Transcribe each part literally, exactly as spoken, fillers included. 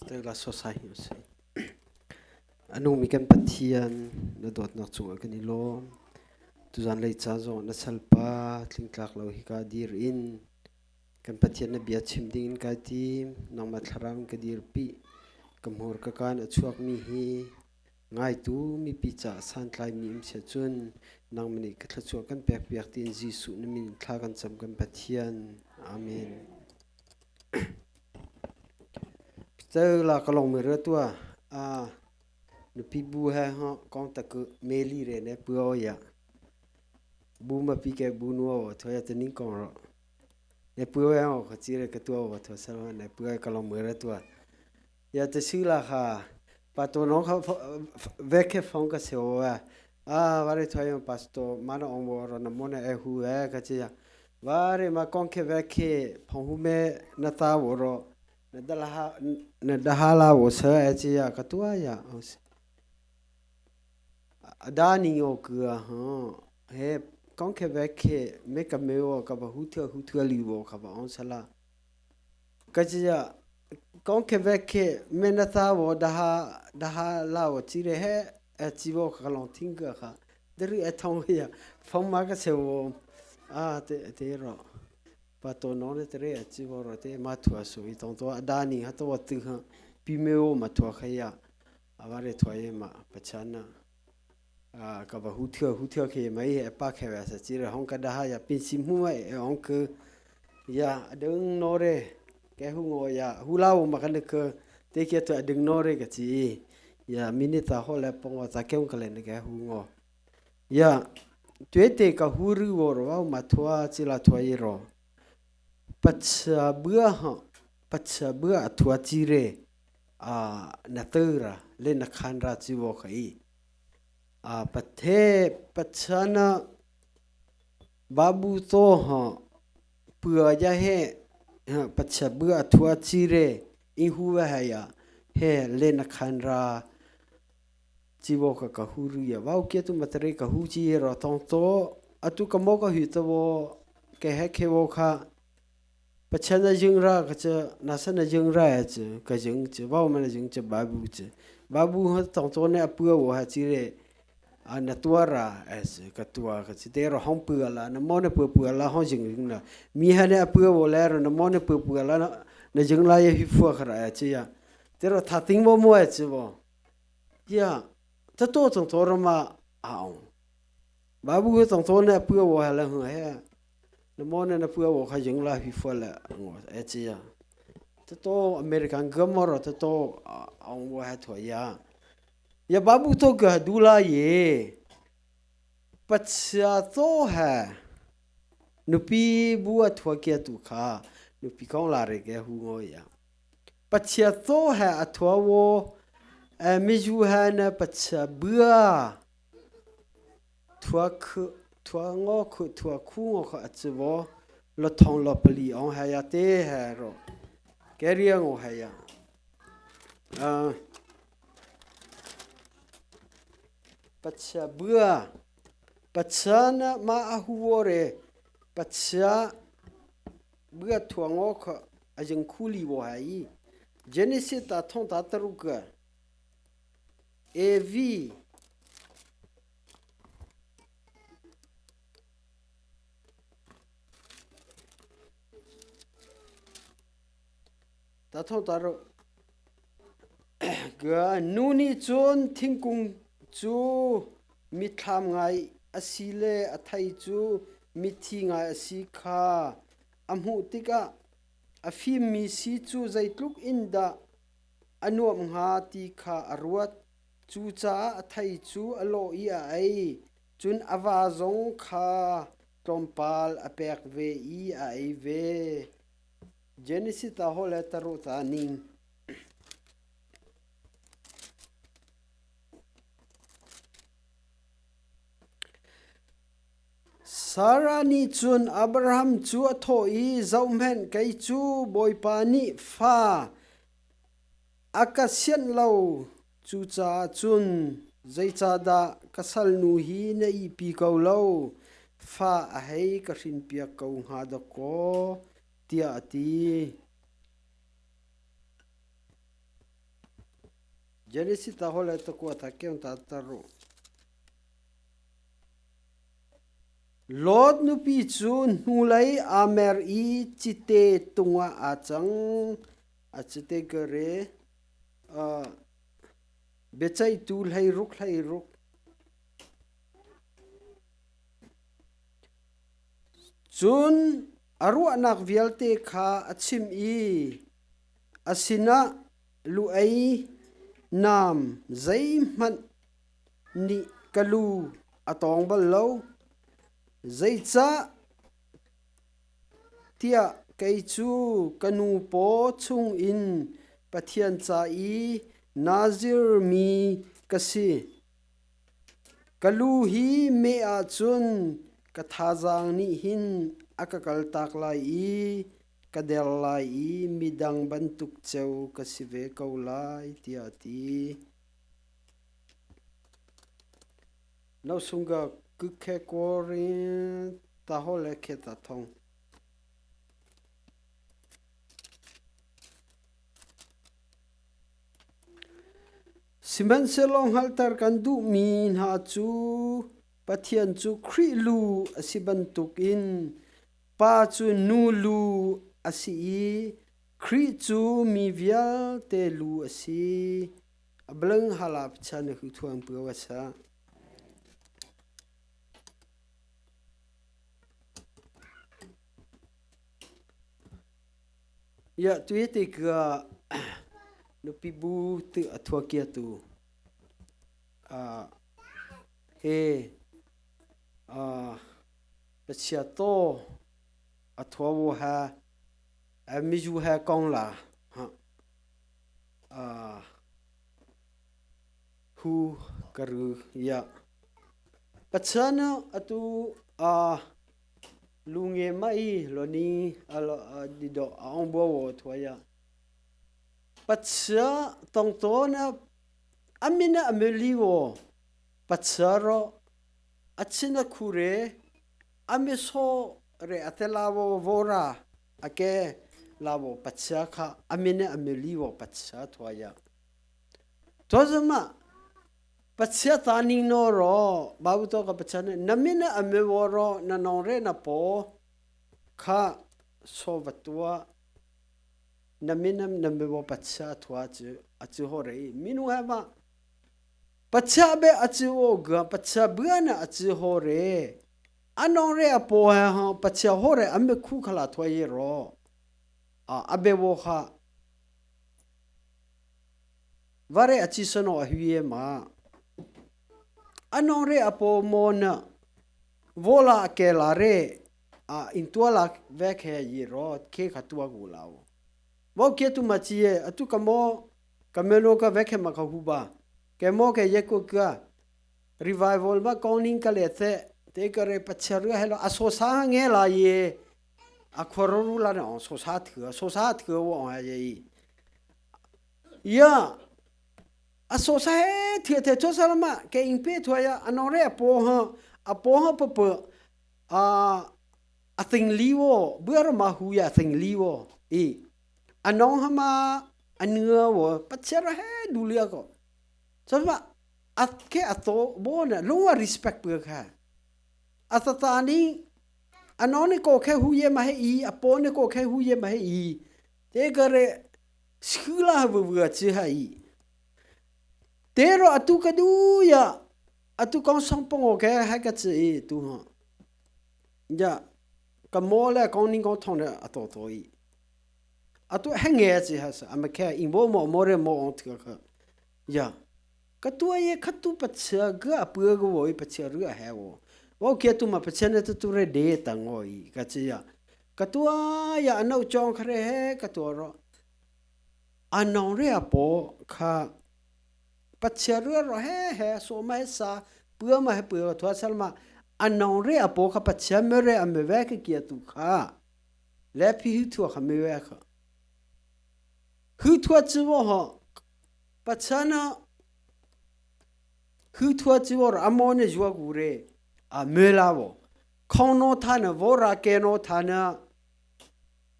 Tela sosa hi ose. Anung mi kan Pathian, na dotna chunga kan i lom. Tuzan lei cha zo na salpa, tlingtlak lo hi ka dir in. Kan Pathian na bia chim ding in ka ti, nangma thlarau in ka dir pi. Ka mur ka kan a chuak mi hi, ngaitu mipi cha santlai mi im sia chun, nangmani ka thla chuak kan pek piak tin Jisu na min thla kan cham kan Pathian. Amen. Peter la ka long mi re tua, a, nupi bu he ho, kong ta ku meli re ne pu o ya. Bu ma pi ke bu nu o, tua ya ta ning kong ro. Ne pu o ya o, ka chi re ka tua o, tua sa lo, ne pu o ya ka long mi re tua. Ya ta si la ha, pa to nong ha, fa-, fa-, veke fong ka se o wa. A, vare tua ya pastor, mana ong wo ro, na mo ne e hu e, ka chi ya. Vare ma kong ke veke, phong hu me na ta wo ro. Na dalaha, na dahala wo sa e chi ya ka tua ya. O se. A dani yo kua ha. He, kong ke veke, me ka me wo ka va hutia, hutia li wo ka va ong sa la. Ka chi ya, kong ke veke, me na ta wo daha, dahala wo chi re he, e chi wo ka long ting ka ha. Deri e tong ya, phong ma ka se wo. A, te, te ro. Pa to no ne tere a chi wo ro te ma thua su i tong to a dani ha to wa tu ha pi me o ma thua kha ya. A vare thua ye ma pa chana. A ka va hutia, hutia ke ma i e pa ke wa sa chi re hong ka daha ya pin sim hu ma e ong ke. Ya, a deng no re. Ke hu ngo ya. Hu la wo ma ka ne ke. Te ke to a deng no re ka chi. Ya, minita ho le pong wa ta ke ong ka le ne ke hu ngo. Ya, tuete ka huri wo ro wa ma thua chi la thua i ro. Pacha bua ha, pacha bua a thua chi re, a, na tera, le na khanra chi wo ka i. A, pathe, pacha na babu to ha, pua ya he, ha, pacha bua a thua chi re, in hu wa ha ya, he, le na khanra, chi wo ka ka huri ya. Vau kia tu matare ka hu chi ro tong to. A tu ka mo ka hu to wo ke he ke wo ka. Pacha na jing ra ka cha, na sa na jing ra ya cha, ka jing cha, vau ma na jing cha babu cha. Babu ha tong to ne a pua wo ha chi re. A na tua ra, e cha, ka tua ka chi. Te ro hong pua la, na mo ne pua pua la hong jing jing na. Mi ha ne a pua wo le ro, na mo ne pua pua la, na, na jing la ya hi fua ka ra ya chi ya. Te ro tha ting mo mo ya chi wo. Ya, ta to tong to ro ma a ong. Babu tong to ne a pua wo ha la hung he. Na mo ne na pua wo ka jing la hi fua la ngo e chi ya. Ta to American ga mo ro ta to a ong wo ha thua ya. Ya babu to ga du la ye. Pacha to ha. Nupi bua thua kia tu ka. Nupi kong la re ke hu ngo ya. Pacha to ha a thua wo, e, mi ju ha na pacha bua. Thua khu, thua ngo khu, thua khu ngo khu a chi wo. Lo thong lo pali ong ha ya te ha ro. Ke ria ngo ha ya. A, pacha bua. Pacha na ma a hu wo re. Pacha bua thua ngo khu a jing khu li wo ha i. Genesis ta thong ta taruk ka. Evi. Ta thong ta ro. Ga nuni chun thingkung chu mi tham ngai a si le a thai chu mi thi ngai a si kha a hmuh tikah a fim mi si chu zeitluk in dah a nuam nga ti kha a ruat. Chucha a thai chu a lo i a ei. Chun a va zong kha tlawmpal a pek ve i a ei ve. Genesis ta ho le ta ro ta ning. Sarah nih chun Abraham chu a thawh i, "Zohmanh, kei chu Bawipa nih fa a ka sianh lo, chucaah chun zeicahdah ka salnu hi na ihpi ko lo? Fa a hei ka hrinpiak ko nga dakaw," tiah a ti. Genesis ta hole to kua ta keng ta taru. Lot nupi chu hnulai amer i chite tunga achang, achite kare, a, bechai tu lhairuk lhairuk. Chun aruanak vialte kha achim i, asina luei nam zeihman ni kalu atong bal lo. Zeicha tia kei chu kanu po chung in Pathian cha i Nazir mi kasi. Kalu hi me a chun kathazang ni hin akakal tak lai i, kadel lai i, midang bantuk cheu kasive kau lai tia ti. Nau sunga kukhe Korin ta hole khe ta thong. Siman selong haltar kan du mi na chu Pathian chu Khrih lu asi bantuk in, pa chu nu lu asi i, Khrih chu mi vialte lu asi. Ableng hala pachana hu thuang pua wasa. Ya, tu ye te ka nupi bu tu athua kia tu. A, he, a, pachia to athua wo ha, a, miju ha kong la, ha. A, hu karu ya. Pachana atu, a, lunge mai loni, a, lo, a, dido, a, ongbo wo thua ya. Pacha tongtona amina ameli wo. Pacha ro, achina khure, ame so re ate lawo vora, ake lawo pacha kha, amina ameli wo pacha thua ya. Thua zama, pacha tani no ro, babu to ka pacha ne, namina ame wo ro, na nong re na po, kha so vatua, namina name wo pacha thua chu, achu ho re, minu ha ma, pacha be achu wo ga, pacha bua na achu ho re. Anong re apo ha, ha, pacha ho re, ame khu khala thua ye ro. A, abe wo ha. Vare achi sano ahuye ma. Anong re apo mo na. Vola ke la re. A, intua la vek he ye ro, ke khatua gu la wo. Vo ke tu ma chi ye, atu kamo, kamelo ka vek he ma ka hu ba. Ke mo ke ye ko ka. Revival ma kong ning ka le the, te ka re pacha ru he lo, a so sa nge la ye, a khoro ru la na, o so sa thu, a so sa thu wo ha ye i. Ya, a so sa he thu te cho sa la ma, ke ing pe thua ya, anong re apo ha, apo ha pa pa, a, a thing li wo, bua ro ma hu ya thing li wo, i. Anong ha ma, anua wo, pacha ra he du lia ko. Sa ma, at ke ato, bo na, lungwa respect pua kha. Ata tani, anong ne ko khe hu ye ma he i, apo ne ko khe hu ye ma he i. Te ka re, sula ha bu bu a chi ha i. Te ro atu ka du ya, atu kong song pong o ke ha ka chi i tu ha. Ya, ka mo le kong ning kong thong le ato to i. Atu henge chi ha sa, ama ke, ing bo mo, mo re mo ong tika ka. Ya. Katua ye katu pacha ga apua ga wo i pacha ru a he wo. Wo kia tu ma pacha ne tu tu re de ta ngo i, ka chi ya. Katua ya anau chong kha re he, katua ro. Anong re apo kha pacha ru ro he he, so ma he sa, pua ma he pua, thua sal ma. Anong re apo kha pacha me re ame ve ke kia tu kha. Le pi hu thua kha me ve kha. Hu thua chi wo ho. Pacha na hu thua chi wo ra amo ne jua gu re. A me la wo. Kong no tha na, vo ra ke no tha na.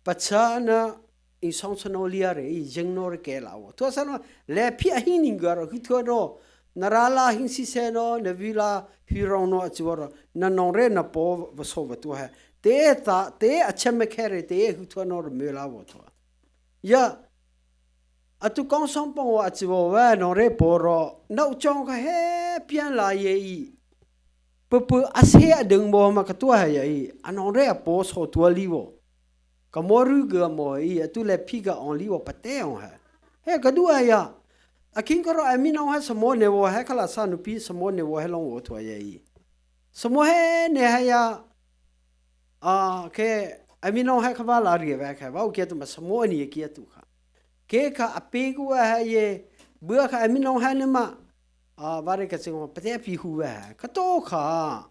Pacha na Insong sano lia re, i jeng no re ke la wo. Tua sano, le pi a hing ning ga ro, hu tua no, na ra la hing si se no, na vi la hu rong no a chi wo ro, na nong re na po va so va tua he. Te ta, te a chem me ke re, te hu tua no re me la wo tua. Ya, a tu kong song pong wa a chi wo wa, nong re po ro, na u chong ka he pian la ye i. Pu pu a se a deng mo ma ka tua he ya i, a nong re a po so tua li wo. Ka mo ru ga mo i, a tu le pi ga ong li wo pa te ong he. He ka du a ya. A king koro a mi nong he sa mo ne wo he ka la sa nu pi sa mo ne wo he long wo tua ya i. Sa mo he ne he ya. A ke a mi nong he ka va la ri ve ke va u ke tu ma sa mo ni ye ke tu ka. Ke ka a pe gu wa he ye. Bua ka a mi nong he ne ma. A va re ka sing wo pa te pi hu wa he. Ka to ka.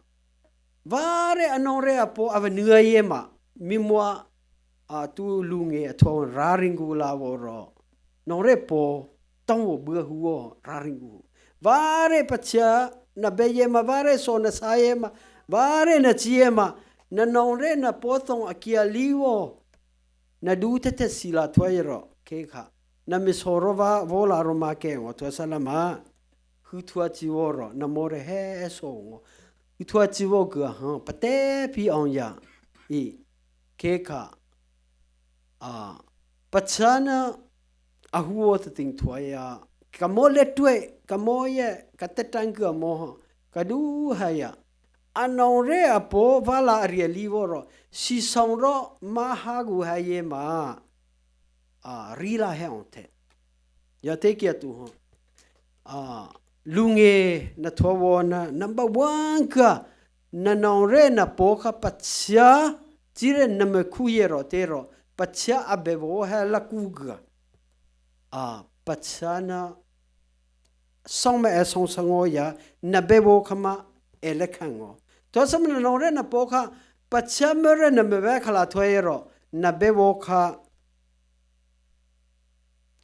Vare a nong re a po a va nua ye ma, mi mwa a tu lu nge a tuang ra ring gu la wo ro. Nong re po tong wo bua hu wo ra ring gu. Vare pa chia na be ye ma, vare so na sa ye ma, vare na chi ye ma, na nong re na po tong a kia li wo. Na du te te si la tua ye ro, ke ka. Na mi so ro va, vo la ro ma ke ngo, tua sa la ma. Hu tua chi wo ro, na mo re he so ngo. Hu tua chi wo ga, ha, pa te pi ong ya. I, ke ka. A, pa cha na, a hu wo ta ting tua ya. Ka mo le tue, ka mo ye, ka te tang ga mo ha. Ka du ha ya. A nong re a po va la a ria li wo ro. Si song ro ma ha gu ha ye ma. A, ri la he ong te. Ya te kia tu ho. A, lu nge na tua wo na, number one ka, na nong re na po ka pa chia, chi re na me ku ye ro te ro, pa chia a be wo he la ku ga. A, pa chia na song ma e song sa ngo ya, na be wo ka ma e le ka ngo. Tua sa ma na nong re na po ka, pa chia me re na me ve ka la tua ye ro, na be wo ka,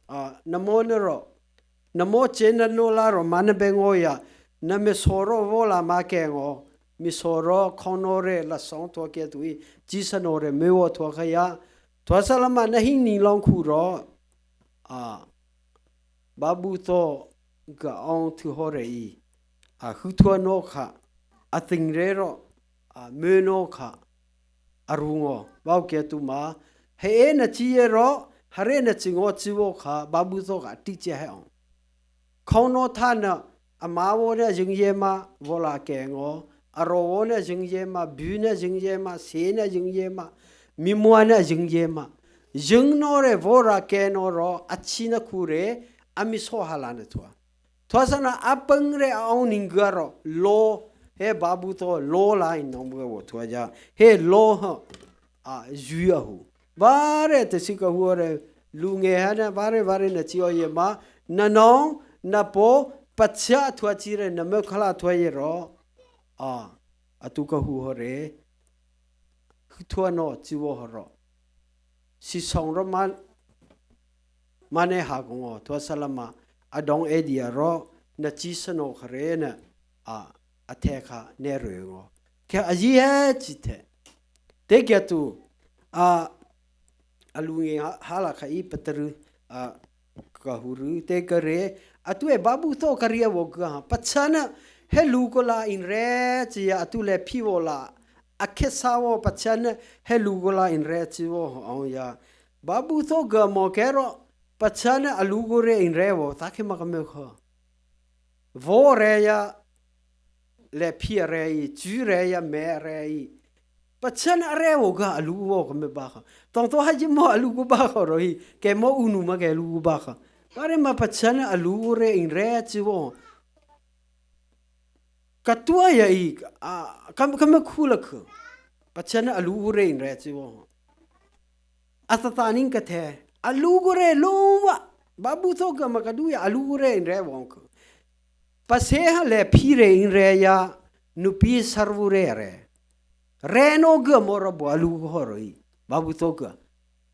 a, na mo ne ro, na mo che na no la ro, ma na be ngo ya, na mi so ro vo la ma ke ngo, mi so ro kong no re la song tua ke tu i, chi sa no re me wo tua ka ya, tua sa la ma na hing ni long ku ro, a, Babu to ga ong tu ho re i. A hu tua no ka. A ting re ro. A me no ka. A ru ngo. Vau ke tu ma. He e na chi ye ro. Ha re na chi ngo chi wo ka. Babu to ka ti che he ong. Kong no ta na. A ma wo na jing ye ma. Vo la ke ngo. A ro wo na jing ye ma. Bu na jing ye ma. Se na jing ye ma. Mi mwa na jing ye ma. Jing no re vo ra ke no ro, a chi na ku re, a mi so ha la na tua. Tua sa na a peng re a ong ning ga ro, lo, he babu to, lo la in nong bu wo tua ja. He lo ha, a, ju a hu. Vare te si ka hu re, lu nge ha na, vare, vare na chi o ye ma, na nong, na po, pa chia tua chi re, na me ka la tua ye ro. A, a tu ka hu ho re. Hu tua no chi wo ho ro. Si song ro ma, ma ne ha ko ngo, tua sa la ma, a dong e di a ro, na chi sa no ka re na, a, a te ka ne ro ngo. Ke a ji he chi te. Te kia tu, a, a lu nge ha, ha la ka i pa ta ru, a, ka hu ru, te ka re, a tu e babu to ka ria wo ga, pa cha na, he lu ko la in re, chi ya, a tu le pi wo la, a ke sa wo pa cha na, he lu ko la in re, chi wo, ong ya. Babu to ga mo ke ro, pa cha na a lu ko re in re wo, ta ke ma ka me ko. Vo re ya, le pi a re i, ju re ya, me a re i. Pa cha na a re wo ga a lu wo ka me ba ka. Tong to ha ji mo a lu ko ba ka ro i, ke mo u nu ma ke lu ko ba ka. Pare ma pa cha na a lu ko re in re chi wo. Ka tua ya i, a, ka, ka me ku la ka. Pa cha na a lu ko re in re chi wo. A ta ta ning ka te. A lu ko re lo wa. Babu to ga ma ka du ya a lu ko re in re wo ka. Pa se ha le pi re in re ya, nu pi sar vu re re. Re no ga mo ro bo a lu ko ho ro i. Babu to ga.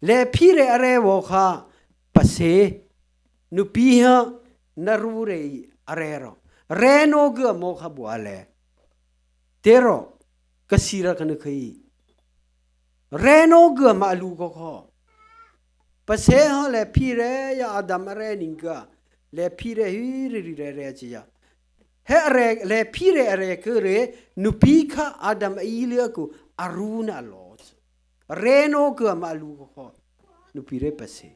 Le pi re a re wo ka pa se. Nu pi ha na ru re i a re ro. Re no ga mo ka bo a le. Te ro, ka si ra ka na ka i. Re no ga ma a lu ko ko. Pase ho le pire ya Adam are ningka. Le pire hiri rire re chiya. He are, le pire are kere nupi kha Adam a ili aku aruna lo. Reno ke ma alu ko. Nupi re pase.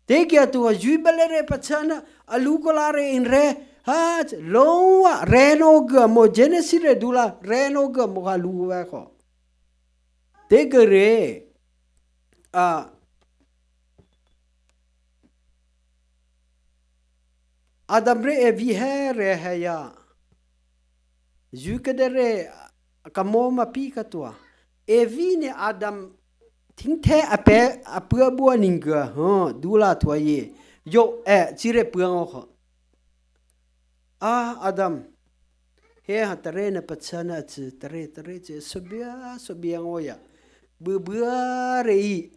Te kia tu a jui bele re pachana alu ko la re in re. Ha, lowa reno ke mo Genesis re dula reno ke mo alu ko. Te kere, a, Adam re Evi he re he ya. Yu ke de re kamo ma pi ka tua. Evi ne Adam tingte ape apua bua ningka, ha, dula tua ye. Yo, e, chire pua ngo kho. A, Adam. He ha tare na pachana chi, tare, tare chi, sobia, sobia ngo ya. Bubua re i.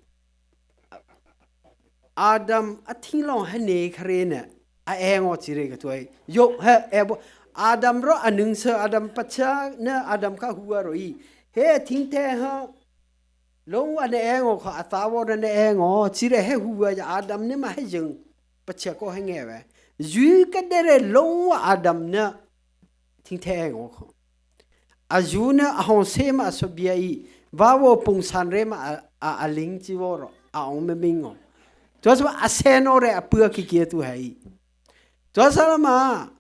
Adam a tinglong hene kharene a engo chire ka tuai. Yo, he, ebo, Adam ro anungsa, Adam pachana, Adam ka hua ro i. He tingte ha, long wa ne engo kho, atawo ne engo, chire he hua ya Adam ne ma he jeng, pacha ko he ngewe. Yu ka dere long wa Adam ne, tingte engo kho. Azuna ahong sema asobia i, vawo pungsan rema a, a, aling chiworo, a ong memingo. Tua saba aseno re apua kikie tu hai. Tua salama,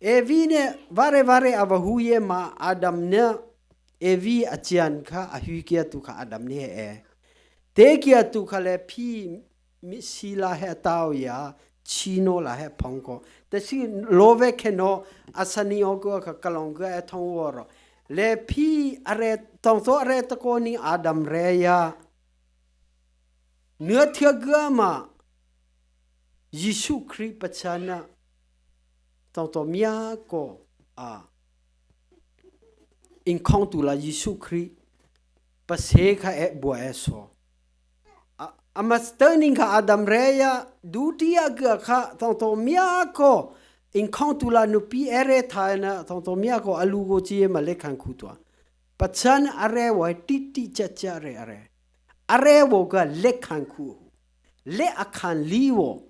Evi ne vare vare avahuye ma Adam ne Evi achian kha ahuikia tu kha Adam ne e. Te kia tu kha le pi mi sila he tau ya, chino la he pongko. Te si love keno asani oko ka kalong ka e thong woro. Le pi are tongto are tako ni Adam re ya. Nua tia gama Jisu Kri pachana tongto mia ko a. Inkhong tu la Jisu Kri pase kha e bua e so. A, a master ning kha Adam re ya duty a ga kha tongto mia ko inkhong tu la nupi ere thaina tongto mia ko alu go chi ma le khan khu tua. Pachan are wa titi cha cha re are. Are wo ga le khan khu. Le a khan li wo.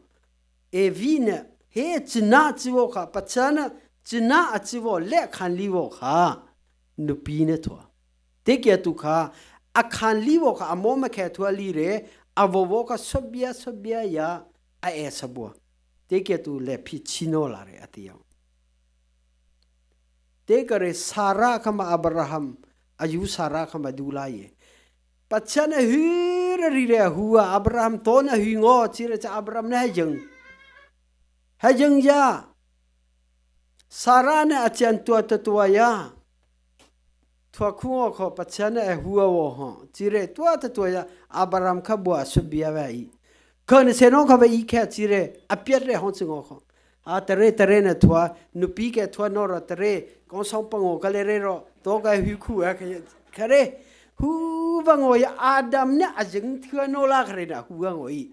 Evi ne he china chi wo kha, pachana china a chi wo le khan li wo kha. Nupi ne thua. Te kia tu kha, a khan li wo kha, a mo ma khe thua li re, a vo wo kha sobia sobia ya, a e sabua. Te kia tu le pi chino la re a ti yo. Te kare Sara kama Abraham, ayu Sara kama dula ye. Pachana hira rire hua Abraham tona hui ngo chire cha Abraham na hajeng. Hajeng ya. Sara na achian tua tatua ya. Tua kungo ko pachana e hua wo ho. Chire tua tatua ya Abraham kabua subia wa i. Kone seno kaba i khe chire apiat re hon singo ko. A tare tare na thua, nupi ke thua nora tare, kong song pango kale re ro, to ka hu khu a kare, hu bango ya Adam ne ajeng thua no la kare na hu bango i.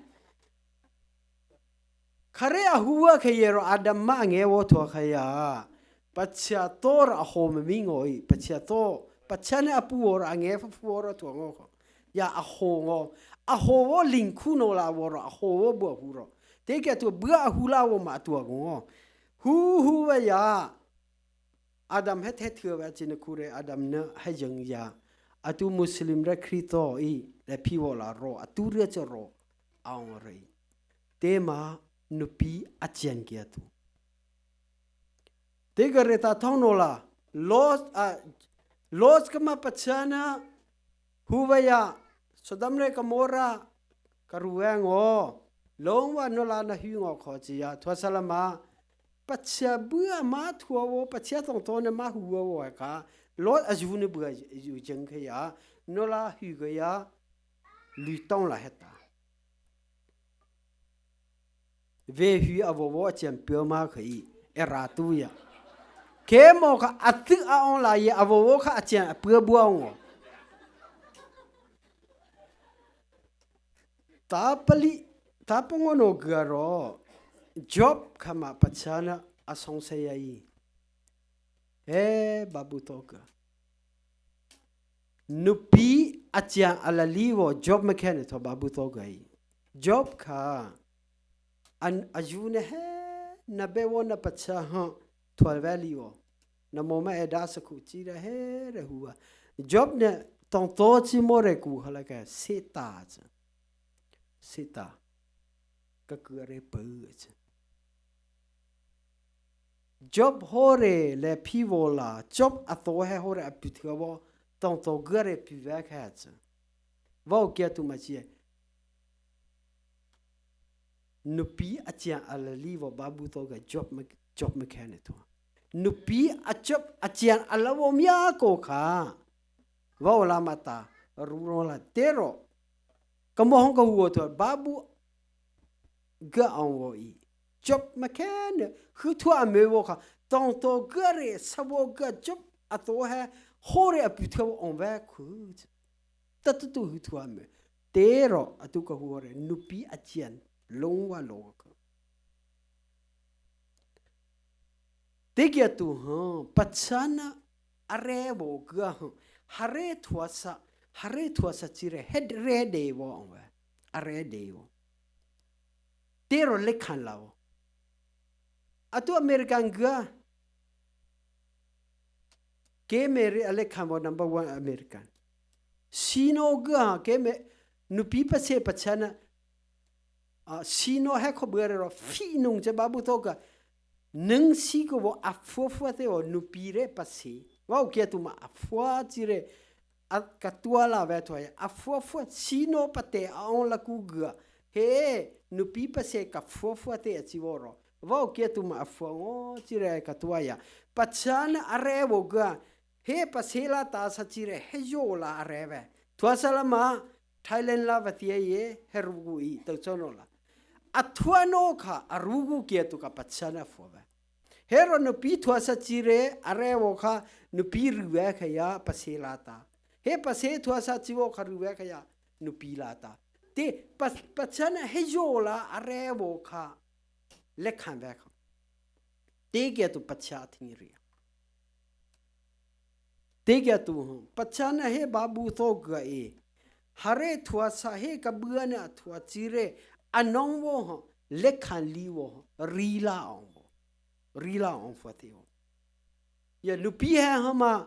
Kare a hu a ke ye ro Adam ma nge wo thua kaya, pachia to ra ho me mingo i, pachia to, pachia ne apu wo ra nge fa fu wo ra thua ngo ko. Ya a ho ngo, a ho wo ling khu no la wo ra, a ho wo bua hu ro. Te kia tu bua a hu la wo ma tua ngo. Hu hu wa ya. Adam het het wa chine kure Adam ne hajeng ya. Atu Muslim re Krito i le pi wo la ro. Atu re che ro. Aong re. Te ma nupi achian kia tu. Te kare ta thong no la. Los a, los kama pachana. Hu wa ya, Sodom le Gomora, karuweng o, long wa no la na hu ngo ko chi ya, thua salama, pachia bua ma thua wo, pachia tong to ne ma hu wo ka, lo a ju ne bua ju jeng ke ya, no la hu ke ya, lu tong la heta. Ve hui a vovo a chian pio ma kha i, e ra tu ya. Ke mo kha a tu a ong la ye a vovo kha a chian a pio bua ngo. Ta pali, ta pongo no garo, Job kama pachana a song se ya i. E, babu toka. Nupi a chian a la li wo Job me kene to babu toka i. Job ka, an, ayu ne he, na be wo na pacha ha, twelve li wo. Na mo ma eda sa ku chi ra he re hu wa. Job ne tongto chi mo re ku hala ka seta cha. Seta. Ka ku re pa cha. Job hore le pi vo la, Job ato he hore apu thua vo, tongto gare pi va kha cha. Vo kia tu ma chi e. Nupi achian ala li vo babu to ga Job ma, Job ma kha ne to. Nupi a Job achian ala vo mia ko kha. Vo la mata, ru ro la tero. Kamo hong ka huo to, babu ga ang wo i. Job ma kha ne, hu thua me vo kha, tongto gare, sa vo ga Job ato he, hore apu thua vo ang va ku. Tatutu hu thua me. Tero, atu ka huo re, nupi achian, long wa lo ka. Teki atu, ha, pachana are vo ga, ha, hare thua sa, hare thua sa chi re, he re de vo ang va. Are de vo. Tero le khan la vo. Atu American ga. Ke me re ale khan vo number one American. Sino ga, ke me nupi pa se pachana. A, sino he ko bere ro fi nung che babu to ga. Nung si ko vo afua fua te o nupi re pa se. Wa u kia tu ma afua chi re. A, ka tua la ve tua ya. Afua fua sino pa te a ong la ku ga. He, nupi pa se ka fua fua te a chi vo ro. Vo kia tu ma afua ngo chi re ka tua ya. Pachana are vo ga. He pa se la ta sa chi re. He yo la are ve. Thua sa la ma. Thailand la va tia ye. He rugu i. Tau chono la. A thua no ka. A rugu kia tu ka pachana fua ve. He ro nupi thua sa chi re, are vo kha nupi ru ve kha ya pa se la ta. He pa se thua sa chi vo kha ru ve kha ya nupi la ta. Te pa, pachana he yo la are vo kha le khan ve kha. Te kia tu pacha thing ri. Te kia tu, pachana he babu to ga e. Hare thua sa he ka bua ne a thua chi re, a nong vo ha, le khan li vo ha, ri la ong vo. Ri la ong fua te vo. Ya nupi he ha ma,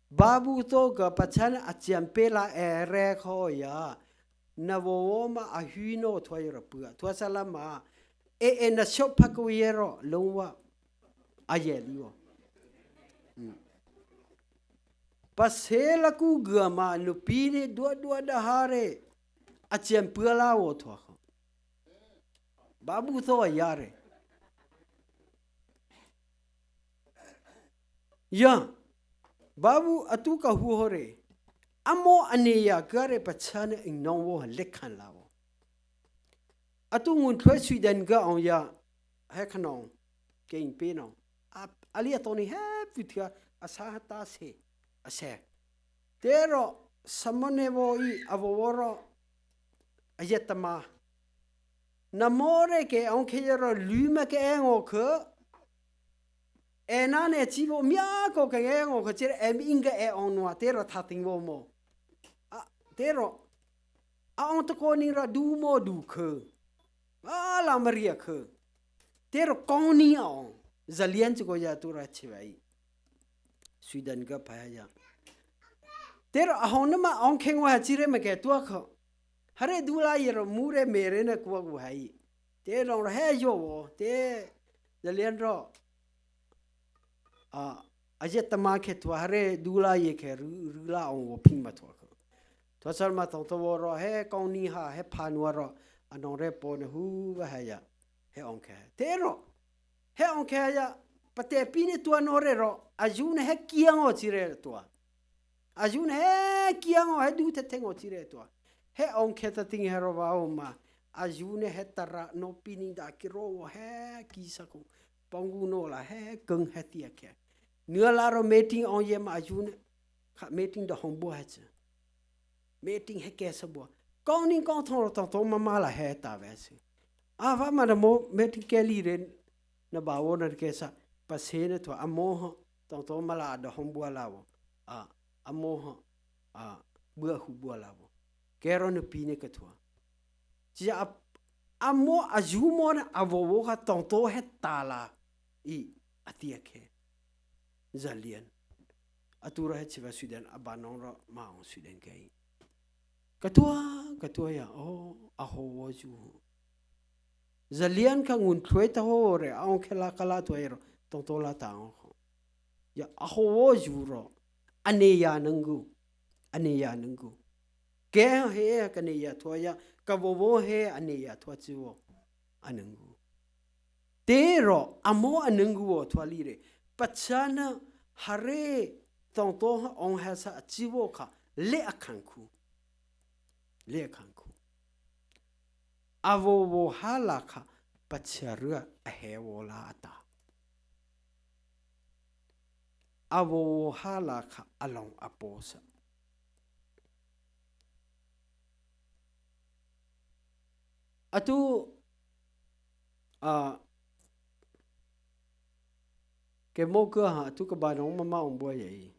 babu to ga pachana a chian pe la e re kho ya. Na vo vo ma a hui no thua yo ra pua. Thua sa la ma, e, e na shop pa ko ye ro, long wa. A ye li vo. Mm. Pa se la ku ga ma nupi ne dua dua da hare. A chian pua la vo thua kho. Babu to a ya re. Ya. Babu atu ka hu ho re. Amo ane ya ga re pachana ing nong vo ha le khan la vo. Atu ngun thua Sweden ga ong ya. He kha nong. Ke ing pe nong. A, ali a to ni he pu thua a sa ha ta se. A se. Tero samone vo i a vo vo ro. A ye ta ma. Na mo re ke ong khe ye ro lu ma ke e ngo kho. E na ne chi vo mia ko ke e ngo kho chi re e mi ing ke e ong nua tero tha ting vo mo. A, tero. A ong to ko ni ra du mo du kho. A la ma ri a kho. Tero kong ni a ong. Za lian chi ko ya tu ra chi va i. Sweden ga pa ya. Tero a hong na ma ong khe ngo ha chi re ma ke tua kho. Hare du la ye ro mu re me re na kua gu hai. Te long ro he yo vo, te za lian ro. A, a ye ta ma khe tua hare du la ye khe ru, ru la ong vo ping ma tua kho. Tua sal ma tong to vo ro he kong ni ha he pa nua ro. A nong re po ne hu va ha ya. He ong khe. Te ro. He ong khe ya. Pa te pi ne tua no re ro. A yu ne he kiang o chi re tua. A yu ne he kiang o he du te teng o chi re tua. He ong khe ta ting he ro va o ma. A yu ne he tara no pi ni da ki ro o he ki sa ko. Pong gu no la he keng he tia khe. Nua la ro meeting ong ye ma a yu ne. Kha meeting da hong bua he che. Meeting he ke sa bua. Kong ning kong thong ro tong tong ma ma la he ta ve se. A va ma da mo meeting ke li re na ba wo na ke sa pa se ne tua a mo ho tong tong ma la da hong bua la vo. A, a mo ho. A, bua hu bua la vo. Ke ro ne pi ne ke tua. Chia ap-, amo ajumo na avovo ka tongto he tala i atiak he. Zalian. Atura he chiva Sweden, abanong ro maong Sweden kei. Katua, katua ya, o, ahowo ju. Zalian ka ngun tlueta ho re, aong kela kala tua ero, tongto la tang ho. Ya ahowo ju ro, ane ya nenggu, ane ya nenggu. Ke he kane ya tua ya, kavovo he ane ya tua chiwo, anenggu. Tero, amo anenggu wo tua lire, pachana hare tongto ong hasa chiwo ka, le akanku. Le akanku. Avovo hala ka pachara ahewo la ata. Avovo hala ka along aposa. Atu, a, ke mo ka ha, atu ka ba nong mama ong bua yei.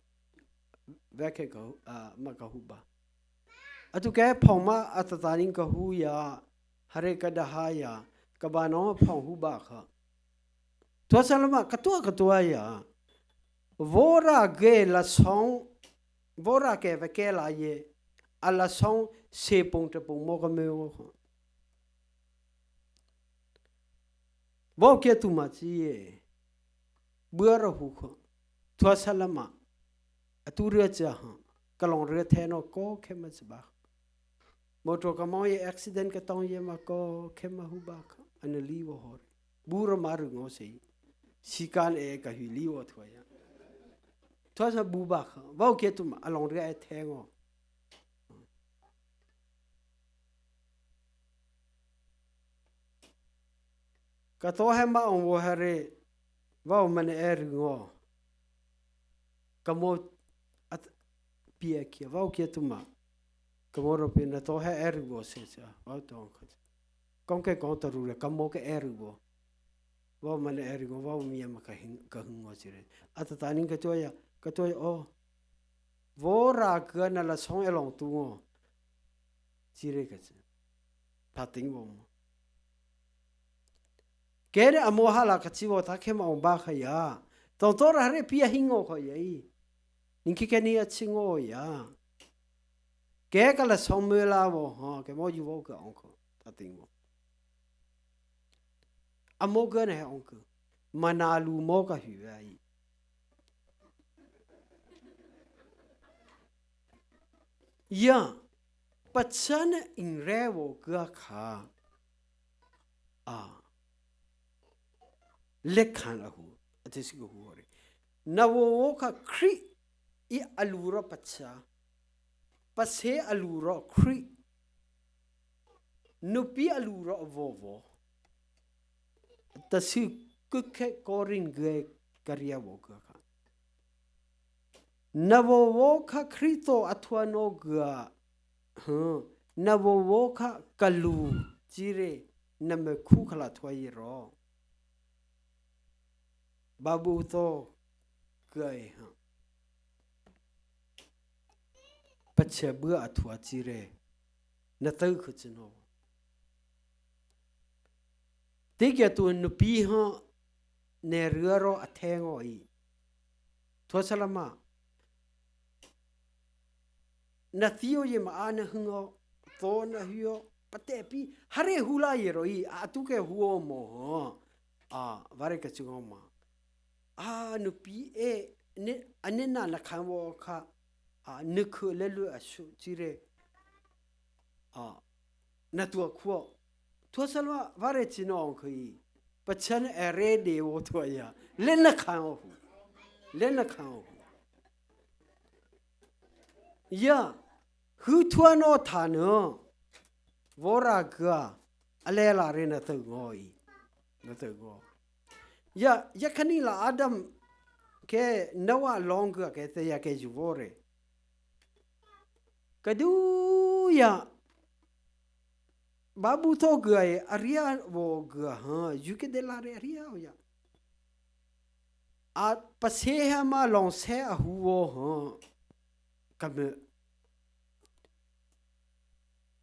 Veke ka, a, ma ka huba. Atu ke phong ma atataning ka hu ya, hare ka daha ya, ka ba nong phong huba ka. Tua salama, katua katua ya. Vora ge la song, vora ke veke la ye, a la song se pung te pung mo ka me wo ho. Vau kia tu ma chi ye. Bua ra hu ho. Tua salama. Atu ria cha ha. Kalong ria theno ko ke ma chi ba. Motor ka mo ye accident ka tong ye ma ko ke ma hu ba ka. Ana li wo ho re. Bura maru ngo sei. Sikan e ka hui li wo tua ya. Tua sa bu ba ka. Vau kia tu ma. Along ria e thengo. Ka to he ma ong wo hare, vau mane e ru ngo. Ka mo at pia kia, vau kia tu ma. Ka mo ro pia na to he e ru ngo se cha, vau to ong ka. Kong ke kong to ru re, ka mo ke e ru ngo. Vau mane e ru ngo, vau mia ma ka hing, ka hing ngo chi re. Atataning ka to ya, ka to ya, o. Vora ka na la song e long tu ngo. Chi re ka chi. Pating wo mo. Kere amo hala ka chi wo ta ke ma ong ba ka ya. Tongto ra hare pia hingo ko ya i. Ning ki ke ni a chi ngo ya. Ke ka la song me la wo ha, ke mo ju wo ka ong ko. Pating wo. Amo ka ne ong ko. Mana lu mo ka hu ya i. Ya, pachana ing re wo ka ka. A. Lekhan ahu, atesi ko hu re. Na wo wo ka Kri i alu ro pacha. Pase alu ro Kri. Nupi alu ro vovo. Tasi kukhe Korin ge karia wo ka ka. Na vovo ka Kristo athua no ga. Huh. Na vovo ka kalu chi re na me khu khala thua i ro. Babu to ga e ha. Pache bua athua chi re. Na tau khu chi no. Tiki atu nupi ha ne rua ro athengo i. Tua salama. Na thio ye ma ana hungo, to na hio, pate pi, hare hula ye ro i, a tu ke huo mo ho. A, vare ka chungo ma. A, nupi e, ne, ane na na khan wo ka, a, nuku le lu a shu, chi re. A, na tua khuo. Tua salwa vare chi no ong khui. Pachan e re de wo tua ya. Le na khan o hu. Le na khan o hu. Ya, hu tua no tha no. Vora ga. Ale la re na tau ngo i. Na tau ngo. Ya, ya kani la Adam ke Noah long ga ke te ya ke ju vore. Kadu ya. Babu to ga e, aria vo ga, ha, ju ke de la re aria o ya. A pase ha ma long se a hu vo, ha. Kame.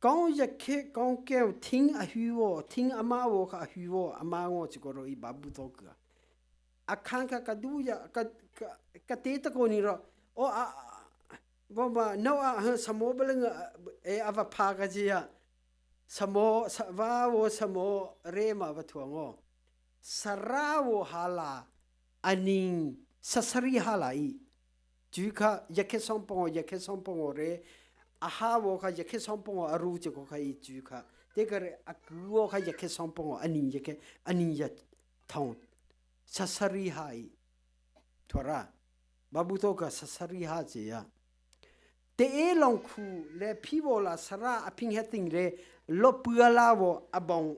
Kong yakhe kong keu thing ahui wo, thing ama wo kha ahui wo, ama ngo chikoro i Bible to ka. Akhan kha kadu ya, ka, ka, ka te ta ko ni ro. O a, a, bo ma, no a, ha, samo beleng, a, e, ava pha ka ji ya. Samo, sa, va wo samo re ma va thuang o. Sara wo hala, aning sasari hala i. Ju kha yakhe songpong o, yakhe songpong o re, aha wo kha yakhe songpong o aru che ko kha i ju kha. Te ka re, aku wo kha yakhe songpong o, aning yakhe, aning ya thong. Sasari ha i. Thora. Bible to ka sasari ha che ya. Te e long khu le phi wo la sara a phing he ting le lo pua la wo abong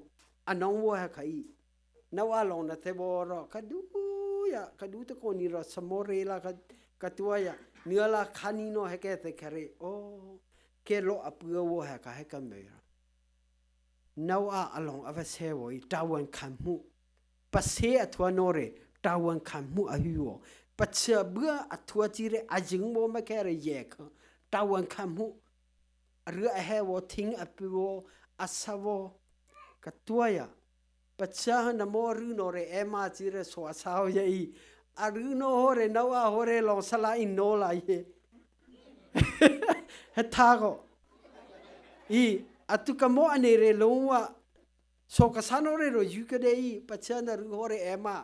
anong wo ha kha i. Noah long na te bo ro, kadu ya, kadu te ko ni ro, samo re la ka, ka tua ya, ni la kha ni no he ke te kare, o, ke lo a pua wo ha ka he ka me ro. Noah a long a va se wo i tawan khan mu. Pase a tua no re, tawan khan mu a hui wo. Pachia bua a tua chi re a jing wo ma ke re ye kha. Tawan khan mu. A ru a he wo, thing a pu wo, a sa wo. Ka tua ya. Pachia na mo ru no re, e ma chi re so a sa wo ya i. A ru no ho re, Noah ho re, long sala i no la ye. He tha ko. I, a tu ka mo a ne re long wa. So ka sa no re ro yu ka de i, pachia na ru ho re e ma.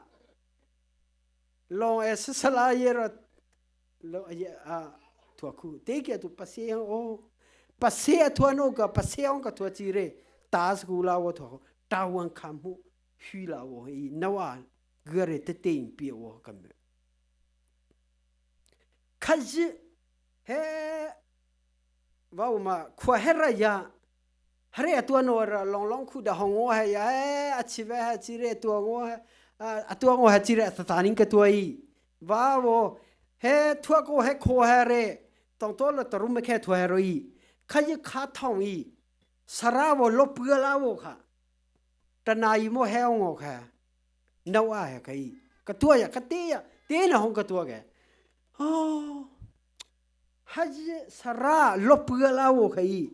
Long e sasala ye ro, lo, ye, a, tua khu. Te kia tu pase o. Pase a tua no ka, pase ong ka tua chi re. Ta sa khu la wo tua khu. Tawan khan mu. Hui la wo i. Noah. Gare te te ing pi wo ka me. Kha ji, he, wa uma, khua hera ya, hare a tua no ra long long khu da hong o he ya, e, a chi ve ha chi re tua ngo he, a, a tua ngo ha chi re a tataning ka tua i. Wa wo, he tua ko he ko he re, tong to lo taru me ke tua he ro i. Kha ji kha thong i, sara wo lo pua la wo kha. Tana i mo he ong o kha. Noah he kha i. Ka tua ya, ka te ya, te na hong ka tua ke. O. Ha ji sara lo pua la wo kha i.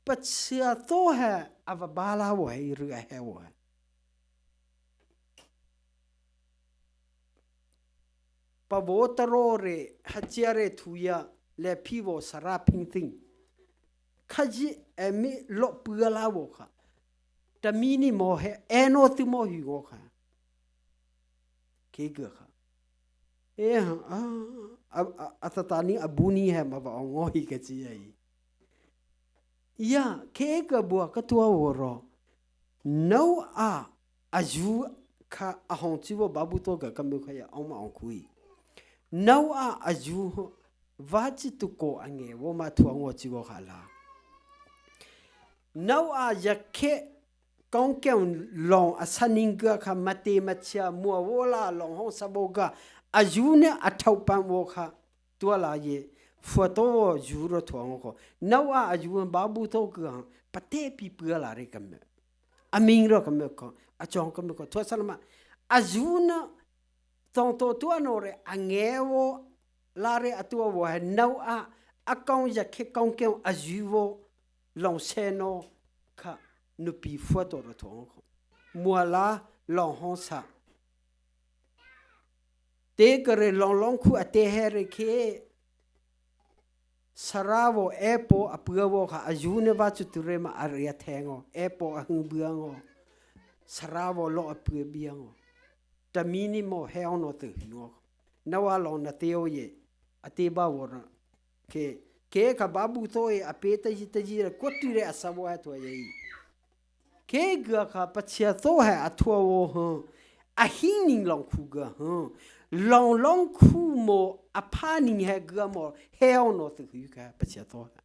Pachia to he a va ba la wo he i ru a he wo he. Pa vo taro re, hachia re thuya, le phi wo sara phing ting. Kha ji e mi lo pua la wo kha. Ta mi ni mo he, e no tu mo hi wo kha. Ke ga kha. E ha, a, a, a, a tataning a bu ni he ma va ong o hi ka chi ya i. Ya, ke ka bua ka tua wo ro. Noah a ju kha a hong chi wo Bible to ka ka mu kha ya ong ma ong khu i. Noah a ju ho, va chi tu ko a nge wo ma tua ngo chi wo kha la. Noah ya ke kong ke long a sa ning ga kha mate machia mua wo la long hong sa bo ga a ju ne a thau pan wo kha. Tua la ye, fua to wo ju ro thuang ko. Noah a ju Bible to ka, pate pi pua la re ka me. A ming ro ka me ko, a chong ka me ko. Tua sa la ma, a ju na tong to tua no re, a nge wo la re a tua wo he Noah, a kong ya ke kong ke a ju wo long se no ka nupi fua to ro thuang ko. Mua la long hong sa. Te kare long long khu a te he re ke. Sara wo e po a pua wo kha a ju ne va chu tu re ma a ria theng o. E po a hung bua ngo. Sara wo lo a pua bia ngo. Ta mi ni mo he ono te hi ngo. Noah long na te o ye. A te ba wo ra. Ke, ke ka Bible to e a pe ta ji ta ji re ko tu re a sa wo a to ye i. Ke ga kha pachia to he a thua wo he. A hi ning long khu ga he. Long long khu mo a pha ning he ga mo he ono tu khu ka pachia to he.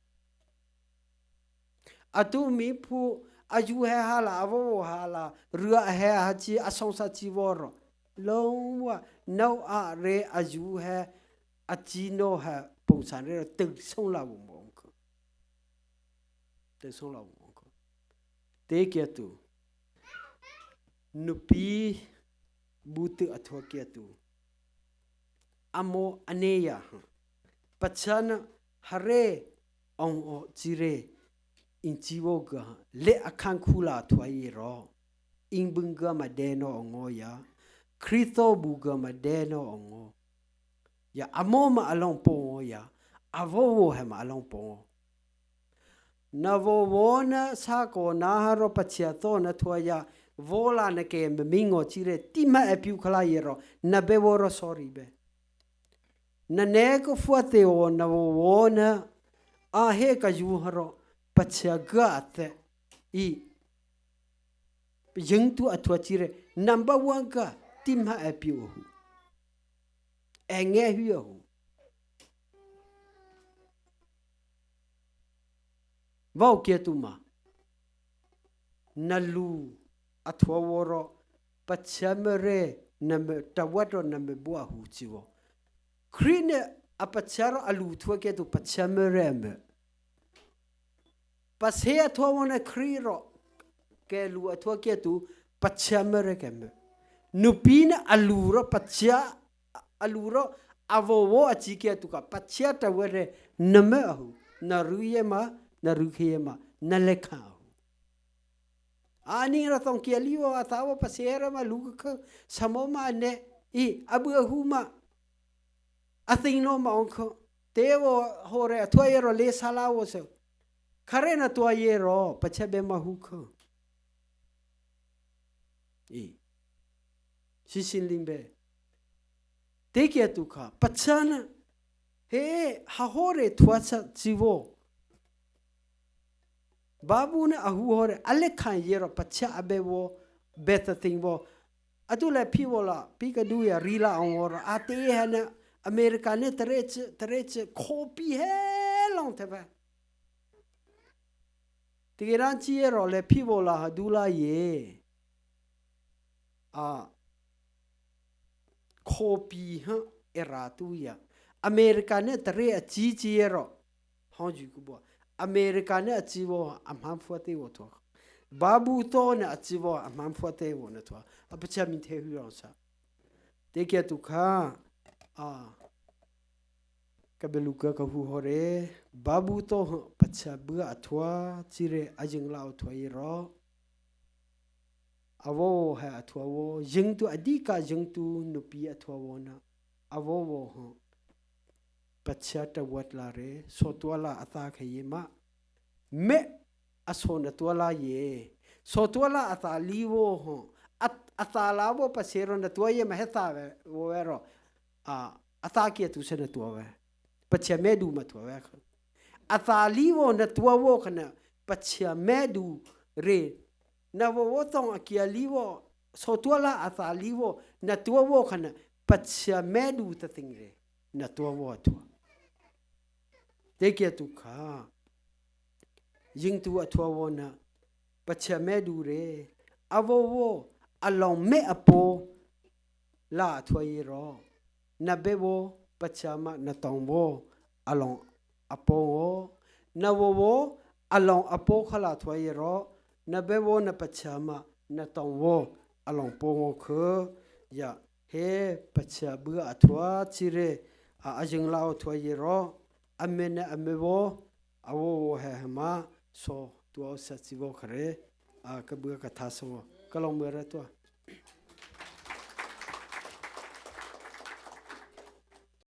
A tu mi phu a ju he hala, a vo vo hala, rua he ha chi a song sa chi vo ro. Long wa, Noah re a ju he a chi no he pung san re ro teng song la vo mo ko. Te song la wong ko. Te kia tu. Nupi butu a thua kia tu. Amo aneya. Pachana hare ong o chire. Inchiwo ga le akankhula atwa yero. Ingbung ga madeno ongo ya. Kristo bu ga madeno ongo. Ya amo ma along pongo ya. Avowo he ma along pongo. Na vowo na sako na haro pachia to na twa ya. Vola na ke mamingo chire tima epiu kala yero. Na be woro sorry be. Na neko fuate o na vowo na a he ka yu haro pachia ga ate. I. Yengtu atwa chire number one ka tima epiu hu. Enge hu ya hu. Vau kia tuma. Na lu atwa woro pachia mere na me tawatro na me bua hu chiwo. Krine apacharo alu twa kia tu pachia mere me. Pase atwa wona kriro ke lu atwa kia tu pachia mere ke me. Nupina aluro pachia aluro avowo achi kia tu ka pachia tawere na me ahu. Na ruye ma, na ruke ma, na leka ahu. Ani ra tong kia liwo atawo pasera ma luka samo ma ne i abu ahu ma. Athing no ma ongko. Tewo hore atwa yero le sala wo se. Kare na twa yero pachia be ma hu ko. I. Sisin limbe. Te kia tu ka. Pachana. He, ha hore twa sa chiwo. Babu ne ahu hore, ale kan yero pachia abe wo, beta thing wo. Atu le pi wo la, pi ka du ya rila ongoro. Ate ye hana America ne tareche, tareche, kopi he long te ba. Tigiran chi yero le pi wo la ha du la ye. A, kopi ha era tu ya. America ne tare a chi chi yero. Hong ju ku bo. America ne a chi wo a man fua te wo to. Babu to ne a chi wo a man fua te wo ne to. A pachia min te hu yong sa. Te kia tu ka. A. Ka be luka ka hu hore. Babu to ha pachia bua atwa. Chire a jing la atwa yero. Avowo he atwa wo, yengtu adika yengtu nupi atwa wo na. Avowo ho. Pachia tawat la re, sotwa la ata ke ye ma. Me, aso na twa la ye. Sotwa la ata liwo ho. At-, ata la wo pasero na twa ye ma heta we, wo wero. A, ata kia tu se na twa we. Pachia me du ma twa we. Ata liwo na twa wo kana pachia me du re. Na vowo tong akia liwo, sotwa la ata liwo, na twa wo kana pachia me du ta thing re. Na twa wo atwa. Te kia tu ka. Yengtu atwa wo na pachia me du re. Avowo along me apo la atwa yero. Na be wo pachia ma na tong wo along apo wo. Na vowo along apo kala atwa yero. Na be wo na pachia ma na tong wo along po wo ke. Ya he pachia bua atwa chire a, a jing la atwa yero. Ame ne ame wo. Avowo he hema so twa sa chi wo kare. A ka bua ka ta so wo. Ka long mera twa.